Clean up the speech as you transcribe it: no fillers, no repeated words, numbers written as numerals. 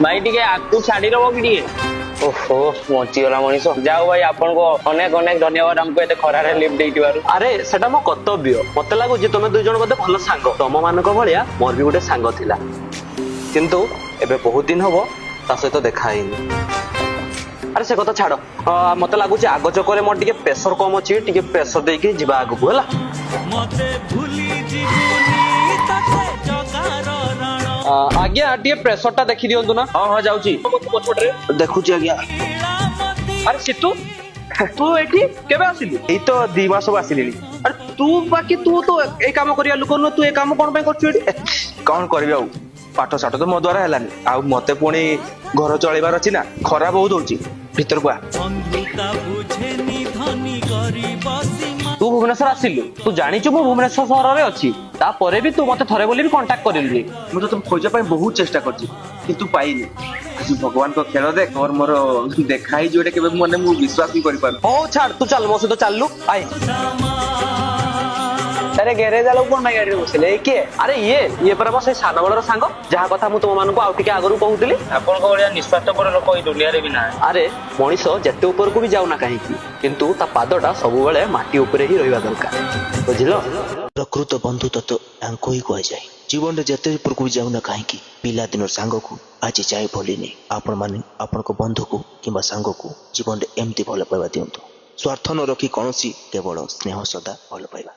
ଭାଇ, ଟିକେ ଆଗକୁ ଛାଡି ଦବ କି ଟିକେ? ଓହୋ, ବଞ୍ଚିଗଲା ମଣିଷ। ଯାଉ ଭାଇ, ଆପଣଙ୍କୁ ଅନେକ ଅନେକ ଧନ୍ୟବାଦ ଆମକୁ ଏତେ ଖରାରେ ଲିଫ୍ଟ ଦେଇଥିବାରୁ। ଆରେ, ସେଟା ମୋ କର୍ତ୍ତବ୍ୟ। ମତେ ଲାଗୁଛି ତମେ ଦୁଇ ଜଣ ବୋଧେ ଭଲ ସାଙ୍ଗ। ତମ ମାନଙ୍କ ଭଳିଆ ମୋର ବି ଗୋଟେ ସାଙ୍ଗ ଥିଲା, କିନ୍ତୁ ଏବେ ବହୁତ ଦିନ ହବ ତା ସହିତ ଦେଖା ହେଇନି। ଆରେ, ସେ କଥା ଛାଡ। ମତେ ଲାଗୁଛି ଆଗ ଚକରେ ମୋର ଟିକେ ପ୍ରେସର କମ ଅଛି। ଟିକେ ପ୍ରେସର ଦେଇକି ଯିବା ଆଗକୁ, ହେଲା? ମତେ ଭୁଲି ଯିବୁନି ତତେ ଜଗାର ରାଣ। ଆଜ୍ଞା, ଟିକେ ପ୍ରେସର ଟା ଦେଖି ଦିଅନ୍ତୁ ନା। ହଁ ହଁ, ଯାଉଛି। ପଛପଟରେ। ଦେଖୁଛି ଆଜ୍ଞା। ଲୀଳାମତୀ। ଆରେ ସିତୁ, ତୁ ଏଠି କେବେ ଆସିଲୁ? ଏଇ ତ 2 ମାସ ହବ ଆସିଲିଣି। ଆରେ ତୁ ବାକି ତୁ ତ ଏଇ କାମ କରିବା ଲୋକ ନୁହଁ। ତୁ ଏ କାମ କଣ ପାଇଁ କରୁଛୁ ଏଠି? କଣ କରିବି ଆଉ, ପାଠ ସାଠ ତ ମୋ ଦ୍ଵାରା ହେଲାନି, ଆଉ ମତେ ପୁଣି ଘର ଚଳେଇବାର ଅଛି ନା। ଖରା ବହୁତ ହଉଛି, ଭିତରକୁ ଆ। ବନ୍ଧୁତା ବୁଝେନି ଧନୀ ଗରିବ ସୀମା। ତୁ ଭୁବନେଶ୍ୱର ଆସିଲୁ, ତୁ ଜାଣିଛୁ ମୁଁ ଭୁବନେଶ୍ୱର ସହରରେ ଅଛି, ତାପରେ ବି ତୁ ମତେ ଥରେ ବୋଲି ବି କଣ୍ଟାକ୍ଟ କରିଲୁନି। ମୁଁ ତ ତମକୁ ଖୋଜିବା ପାଇଁ ବହୁତ ଚେଷ୍ଟା କରିଛି, କିନ୍ତୁ ପାଇନି। ଆଜି ଭଗବାନଙ୍କ ଖେଳ ଦେଖ, ତୋର ମୋର ଦେଖା ହେଇଯିବ, ଏଇଟା କେବେ ମାନେ ମୁଁ ବିଶ୍ୱାସ ବି କରିପାରୁନି। ହଉ ଛାଡ, ତୁ ଚାଲ, ମୋ ସହିତ ଚାଲଲୁ, I. ଆରେ, ଗ୍ୟାରେଜ ଆଲୋ, କଣ ପାଇଁ ଗାଡିରେ ବସିଲେ? ଏ କିଏ? ଆରେ, ଇଏ ପରା ମୋ ସେଇ ସାନ ବେଳର ସାଙ୍ଗ, ଯାହା କଥା ମୁଁ ତୁମ ମାନଙ୍କୁ ଆଉ ଟିକେ ଆଗରୁ କହୁଥିଲି। ଆପଣଙ୍କ ଭଳିଆ ନିସ୍ୱାର୍ଥପର ଲୋକ ଏଇ ଦୁନିଆରେ ବି ନାହିଁ। ଆରେ, ମଣିଷ ଯେତେ ଉପରକୁ ବି ଯାଉନା କାହିଁକି, କିନ୍ତୁ ତା ପାଦଟା ସବୁବେଳେ ମାଟି ଉପରେ ହିଁ ରହିବା ଦରକାର, ବୁଝିଲ? ପ୍ରକୃତ ବନ୍ଧୁତ୍ୱ ତ ତାଙ୍କୁ ହିଁ କୁହାଯାଏ। ଜୀବନରେ ଯେତେ ଉପରକୁ ବି ଯାଉନା କାହିଁକି, ପିଲାଦିନର ସାଙ୍ଗକୁ ଆଜି ଯାଏ ଭୁଲିନି। ଆପଣମାନେ ଆପଣଙ୍କ ବନ୍ଧୁକୁ କିମ୍ବା ସାଙ୍ଗକୁ ଜୀବନରେ ଏମିତି ଭଲ ପାଇବା ଦିଅନ୍ତୁ, ସ୍ୱାର୍ଥ ନ ରଖି କୌଣସି, କେବଳ ସ୍ନେହ, ସଦା ଭଲ ପାଇବା।